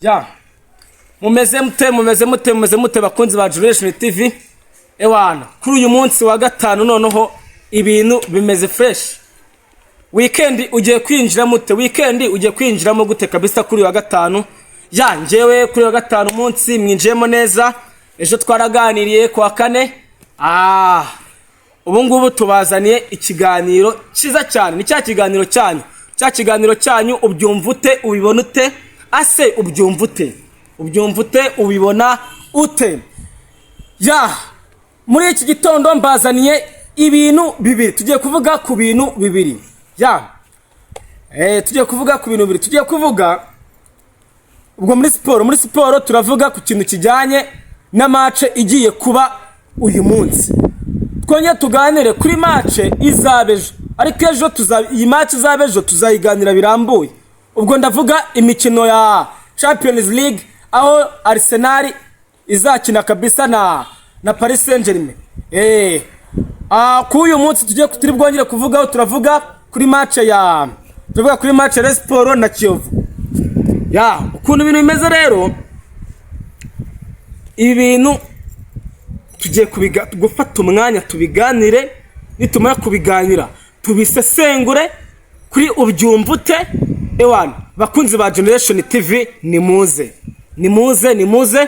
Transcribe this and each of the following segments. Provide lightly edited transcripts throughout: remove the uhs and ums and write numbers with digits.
Ya, mumeze mute, mumeze mute, mumeze mute, bakunzi ba Generation TV? Ewana, kuri uyu munsi wa gatanu noneho ibintu bimeze fresh. Weekend ugiye kwinjiramo ute? Weekend ugiye kwinjiramo gute kabisa kuri uyu wa gatanu? Ya, njyewe kuri uyu wa gatanu umunsi mwinjiyemo neza. Ejo twaraganiriye ku wa kane. Ubu ngubu tubazaniye ikiganiro cyiza cyane. Ni cya kiganiro cyanyu, cya kiganiro cyanyu ubyumva ute, ubibona ute? Ase ubyumva ute, ubyumva ute, ubibona ute? Ya, muri iki gitondo mbazaniye ibintu bibiri. Tugiye kuvuga ku bintu bibiri. Ya, tugiye kuvuga ku bintu bibiri. Tugiye kuvuga ubwo muri siporo. Muri siporo turavuga ku kintu kijyanye na match igiye kuba uyu munsi, twongere tuganire kuri match izaba ejo. Ariko ejo iyi match izaba ejo tuzayiganira birambuye. Ubwo ndavuga imikino ya Champions League, aho Arsenal izakina kabisa na Paris Saint-Germain. Kuri uyu munsi tugiye turi bwongere kuvugaho, turavuga kuri match ya Rayon Sport na Kiyovu. Ya, ukuntu ibintu bimeze rero, ibi bintu tugiye gufata umwanya tubiganire. Nitumara kubiganira tubisesengure kuri ubyumva ute. Ewana, bakunzi ba Generation TV, nimuze, nimuze, nimuze,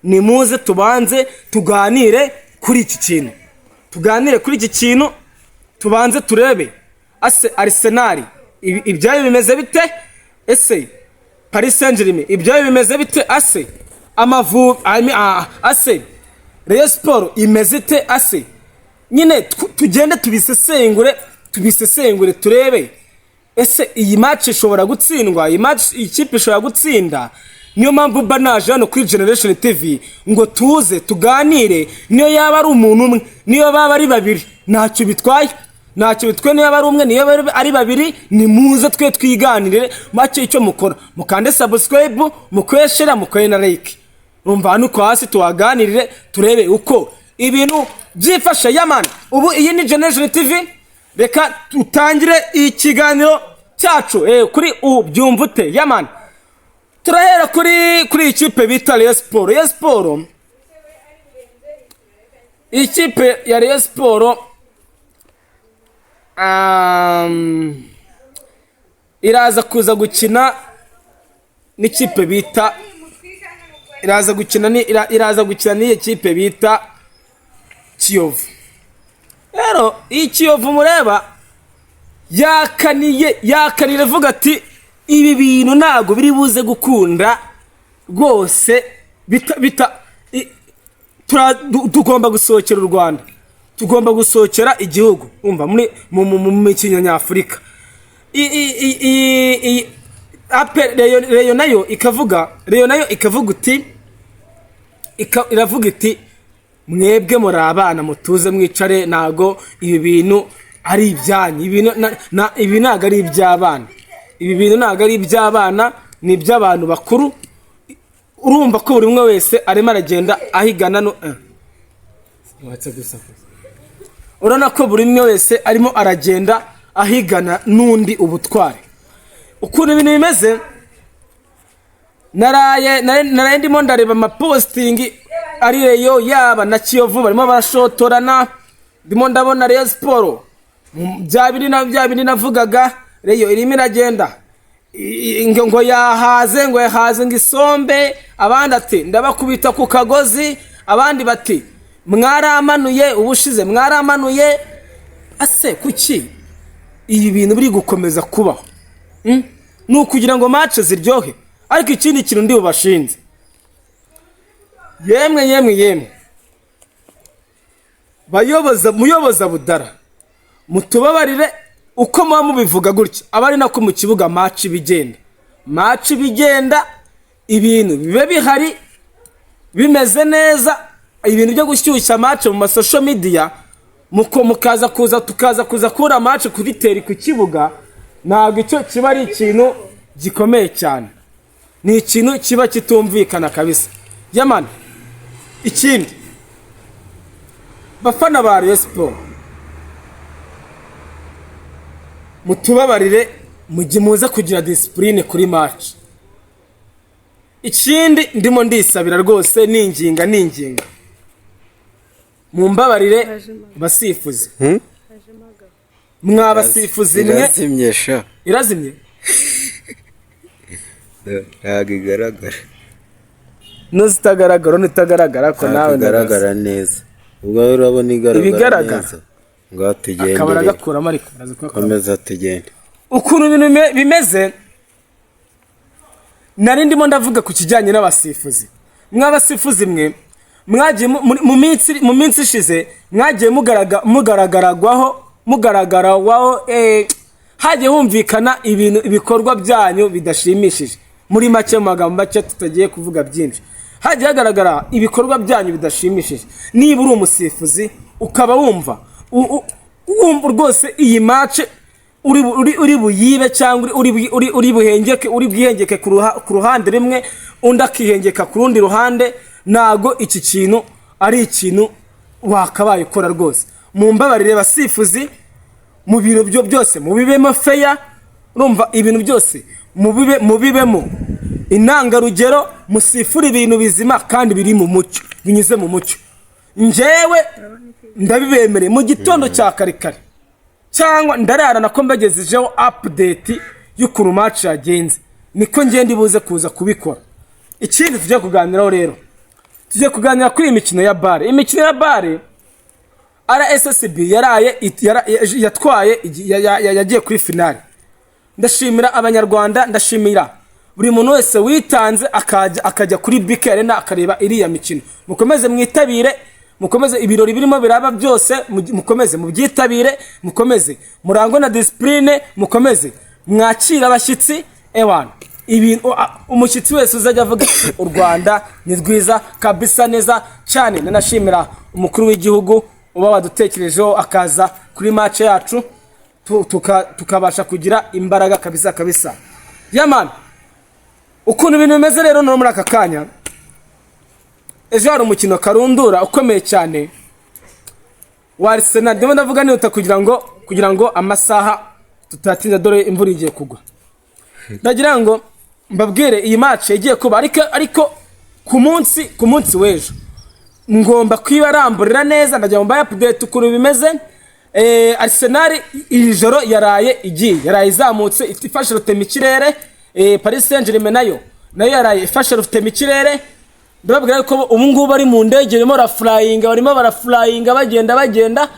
nimuze tubanze tuganire kuri iki kintu, tuganire kuri iki kintu, tubanze turebe ase Arsenal ibyayo bimeze bite, ese Paris Saint-Germain ibyayo bimeze bite, ase Amavubi, I mean, ase Rayon Sport imeze ite? Ase nyine tugende tubisesengure, tubisesengure, turebe ese iyi match ishobora gutsindwa, iyi match iyi kipe ishobora gutsinda. Niyo mpamvu mba naje hano kuri Generation TV ngo tuze tuganire. Niyo yaba ari umuntu umwe, niyo baba ari babiri, ntacyo bitwaye, ntacyo bitwaye. Niyo yaba ari umwe, niyo yaba ari babiri, ni muze twe twiganirire make. Icyo mukora, mukande subscribe, mukore share, mukore na like. Urumva, hano uko hasi tuhaganirire, turebe uko ibintu byifashe. Yeah man, ubu iyi ni Generation TV. Reka tutangire ikiganiro cyacu kuri ubyumva ute. Yeah man, turahera kuri iyi kipe bita Rayon Sport. Rayon Sport, iyi kipe ya Rayon Sport iraza kuza gukina n'ikipe bita iraza gukina ni iraza gukina n'iyi kipe bita Kiyovu. Rero iyi Kiyovu mureba yakaniye, yakanira avuga ati ibi bintu ntabwo biri buze gukunda rwose, bita bita tugomba gusohokera u Rwanda, tugomba gusohokera igihugu. Umva, muri mu mikino nyafurika APR, Rayon nayo ikavuga, Rayon nayo ikavuga uti iravuga iti mwebwe muri abana, mutuze mwicare, ntago ibi bintu ari ibyanyu. Ibi ntago ari iby'abana, ibi bintu ntago ari iby'abana, ni iby'abantu bakuru. Urumva ko buri umwe wese arimo aragenda ahigana no. Watse gusakuza. Urabona ko buri umwe wese arimo aragenda ahigana n'undi ubutwari. Ukuntu ibintu bimeze, naraye ndimo ndareba amaposting ari Rayon yaba na Kiyovu, barimo barashotorana. Ndimo ndabona Rayon Sport, bya bindi navugaga, Rayon irimo iragenda ngo yahaze, ngo yahaze, ngo isombe. Abandi ati ndabakubita ku kagozi, abandi bati mwaramanuye ubushize, mwaramanuye. Ase kuki ibi bintu biri gukomeza kubaho? Ni ukugira ngo match ziryohe. Ariko ikindi kintu ndi bubashinze, yemwe, yemwe, yemwe bayoboza, muyoboza budara, mutubabarire, uko muba mubivuga gutya aba ari nako mu kibuga match bigenda, match bigenda, ibintu bibe bihari bimeze neza. Ibintu byo gushyushya match mu masocial media, muko mukaza kuza tukaza kuza kubura match kuri terrain, ku kibuga, ntabwo icyo kiba ari ikintu gikomeye cyane, ni ikintu kiba kitumvikana kabisa. Yeah man, ikindi, bafana ba Rayon Sport, mutubabarire, mujye muze kugira discipline kuri match. Ikindi ndimo ndisabira rwose, ninginga, ninginga, mumbabarire basifuzi, mwabasifuzi mwe. Irazimye sha. Irazimye. Ntabwo igaragara. N'izitagaragara, n'itagaragara ko Ntabwo nawe igaragara neza. Ubwo rero urabona igaragara Ibigaragara. neza. Ngaho tugende Akaba rero. aragakuramo, ariko araza kugakuramo. Komeza tugende. Ukuntu ibintu bimeze, nari ndimo ndavuga ku kijyanye n'abasifuzi. Mw'abasifuzi mwe, mwagiye mu minsi ishize mwagiye mugaragarwaho, hagiye humvikana ibintu, ibikorwa byanyu bidashimishije. Muri make, mu magambo make, tutagiye kuvuga byinshi, hagiye hagaragara ibikorwa byanyu bidashimishije. Niba uri umusifuzi ukaba wumva wumva rwose iyi match uri buyibe cyangwa uri buhengeke, uri bwihengeke ku ruhande rumwe, undi akihengeka ku rundi ruhande, ntago iki kintu ari ikintu wakabaye ukora rwose. Mumbabarire basifuzi, mu bintu byo byose mubibemo feya. Urumva, ibintu byose mubibemo intangarugero, musifure ibintu bizima kandi biri mu mucyo, binyuze mu mucyo. Njyewe ndabibemereye, mu gitondo cya kare kare cyangwa ndarara nako mbagejejeho update y'ukuntu match yagenze, niko ngenda ibuze kuza kubikora. Ikindi tujya kuganiraho rero, tujye kuganira kuri iyi mikino ya BAL. Imikino ya BAL, RSSB yaraye yatwaye yagiye kuri finale. Ndashimira Abanyarwanda, ndashimira buri muntu wese witanze akajya kuri BK Arena akareba iriya mikino. Mukomeze mwitabire, mukomeze ibirori birimo biraba byose, mukomeze mubyitabire, mukomeze murangwe na discipline, mukomeze mwakire abashyitsi. Ewana, ibintu umushyitsi wese uzajya avuga ati, "U Rwanda ni rwiza kabisa neza cyane." Nanashimira umukuru w'igihugu uba wadutekerejeho akaza kuri match yacu, tukabasha kugira imbaraga kabisa kabisa. Yamani, ukuntu ibintu bimeze rero no muri aka kanya, ejo hari umukino karundura ukomeye cyane wa Arsenal. Ndimo ndavuga nihuta kugira ngo amasaha tutatinda, dore imvura igiye kugwa. Ndagira ngo mbabwire iyi match igiye kuba, ariko ku munsi w'ejo ngomba kwibaramburira neza. Ndagira ngo mbaye update ukuntu bimeze. Arsenal iri joro yaraye igiye, yaraye izamutse ifashe rutema ikirere. Paris Saint-Germain nayo yaraye ifashe rutema ikirere. Ndababwira ko ubu ngubu bari mu ndege, barimo barafurayinga, barimo barafurayinga, bagenda bagenda.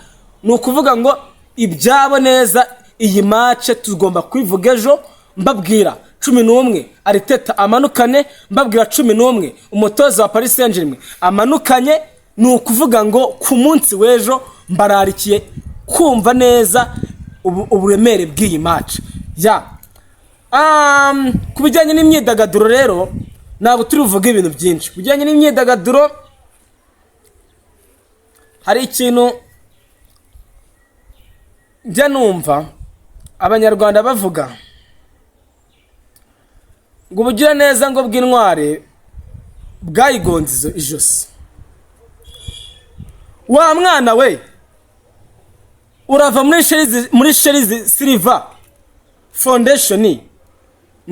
Ni ukuvuga ngo ibyabo neza, iyi match tugomba kwivuga ejo, mbabwira 11 Arteta amanukane, mbabwira 11 umutoza wa Paris Saint-Germain amanukanye. Ni ukuvuga ngo ku munsi w'ejo mbararikiye kumva neza uburemere bw'iyi match ya ku bijyanye n'imyidagaduro rero, ntabwo turi buvuge ibintu byinshi ku bijyanye n'imyidagaduro. Hari ikintu njya numva Abanyarwanda bavuga ngo ubugiraneza ngo bw'intwari bwayigonze ijosi. Wa mwana we, urava muri Sherrie Silver Foundation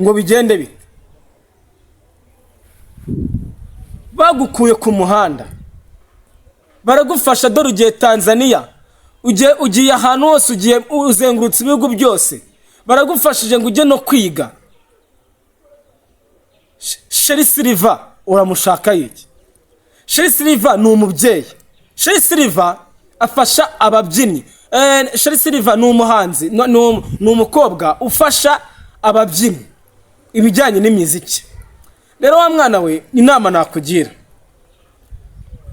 ngo bigende bite? Bagukuye ku muhanda baragufasha, dore ugiye Tanzania, ugiye ahantu hose, ugiye uzengurutse ibihugu byose, baragufashije ngo ujye no kwiga. Sherrie Silver uramushaka iki? Sherrie Silver ni umubyeyi. Sherrie Silver afasha ababyinnyi. Sherrie Silver ni umuhanzi, ni umukobwa ufasha ababyinnyi ibijyanye n'imiziki. Rero wa mwana we, inama nakugira,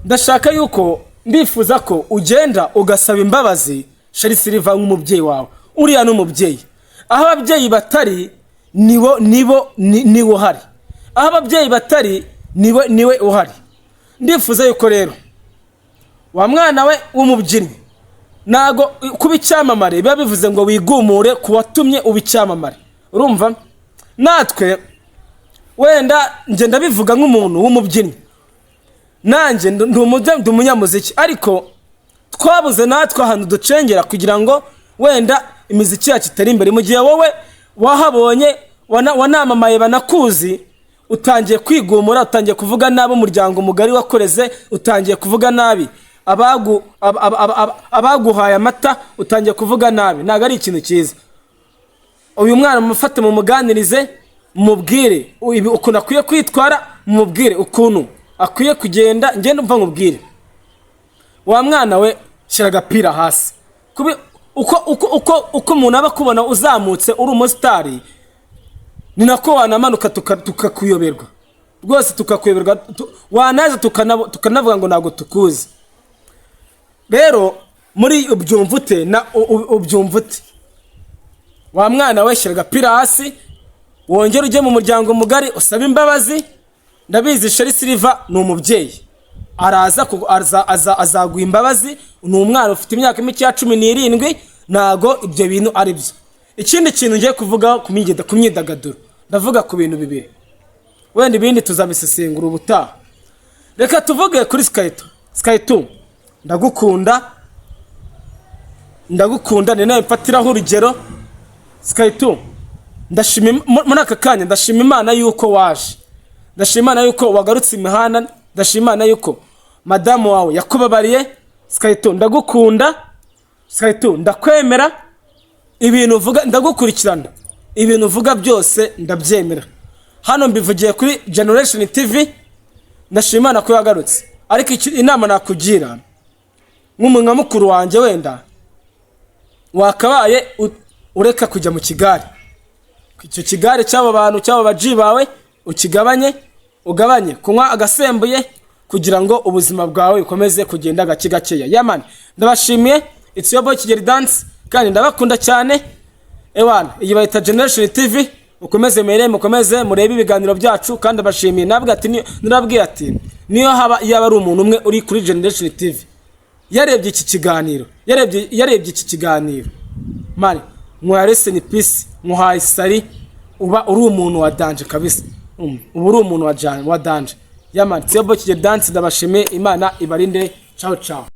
ndashaka yuko, ndifuza ko ugenda ugasaba imbabazi Sherrie Silver nk'umubyeyi wawe. Uriya ni umubyeyi. Aho ababyeyi batari nibo nibo niwe uhari, aho ababyeyi batari niwe niwe uhari. Ndifuza yuko rero wa mwana we w'umubyinnyi, ntago kuba icyamamare biba bivuze ngo wigumure ku watumye uba icyamamare. Urumva, natwe wenda njye ndabivuga nk'umuntu w'umubyinnyi, nanjye ndi umunyamuziki, ariko twabuze natwe ahantu ducengera kugira ngo wenda imiziki yacu itere imbere, mu gihe wowe wahabonye wanamamaye banakuzi. Utangiye kwigumura, utangiye kuvuga nabi umuryango mugari wakoreze, utangiye kuvuga nabi abaguhaye amata, utangiye kuvuga nabi. Ntabwo ari ikintu cyiza. Uyu mwana mufate mumuganirize, mubwire ukuntu akwiye kwitwara, mubwire ukuntu akwiye kugenda. Ngende umva nkubwire, wa mwana we, shyira agapira hasi. Uko umuntu aba akubona uzamutse uri umusitari, ni nako wanamanuka tukakuyoberwa rwose, tukakuyoberwa, wanaza tukanavuga ngo ntabwo tukuzi. Rero muri ubyumva ute na ubyumva ute? Wa mwana we, shyira agapira hasi, wongere ujye mu muryango mugari usabe imbabazi. Ndabizi Sherrie Silver ni umubyeyi, araza azaguha imbabazi. Ni umwana ufite imyaka mike ya 17, ntago ibyo bintu ari byo. Ikindi kintu ngiye kuvuga ku myidagaduro, ndavuga ku bintu bibiri, wenda ibindi tuzabisesengura ubutaha. Reka tuvuge kuri Sky2. Sky2, ndagukunda, ndagukunda, ni nawe mfatiraho urugero. Sky2, ndashima muri aka kanya ndashima Imana yuko waje, ndashima Imana yuko wagarutse imihanda, ndashima Imana yuko madamu wawe yakubabariye. Sky2, ndagukunda. Sky2, ndakwemera, ibintu uvuga ndagukurikirana, ibintu uvuga byose ndabyemera. Hano mbivugiye kuri Generation TV. Ndashima Imana ko yagarutse, ariko inama nakugira nk'umuntu mukuru wanjye, wenda wakabaye ureka kujya mu kigare, icyo kigare cy'abo bantu, cy'abo baji bawe, ukigabanye, ugabanye kunywa agasembuye kugira ngo ubuzima bwawe bukomeze kugenda gake gakeya. Yeah man, ndabashimiye. It's your boy Kigeli Dance, kandi ndabakunda cyane. Ewana, iyi bayita Generation TV. Mukomeze mere, mukomeze murebe ibiganiro byacu, kandi abashimiye. Nabwo ati narabwiye ati niyo haba yaba ari umuntu umwe uri kuri Generation TV yarebye iki kiganiro, yarebye iki kiganiro, man, nkuhaye rest in peace, nkuhaye sari, uba uri umuntu wa danger kabisa. Uba uri umuntu wa danger. Yeah man, it's your boy Kigeli Dance, ndabashimiye. Imana ibarinde. Ciao ciao.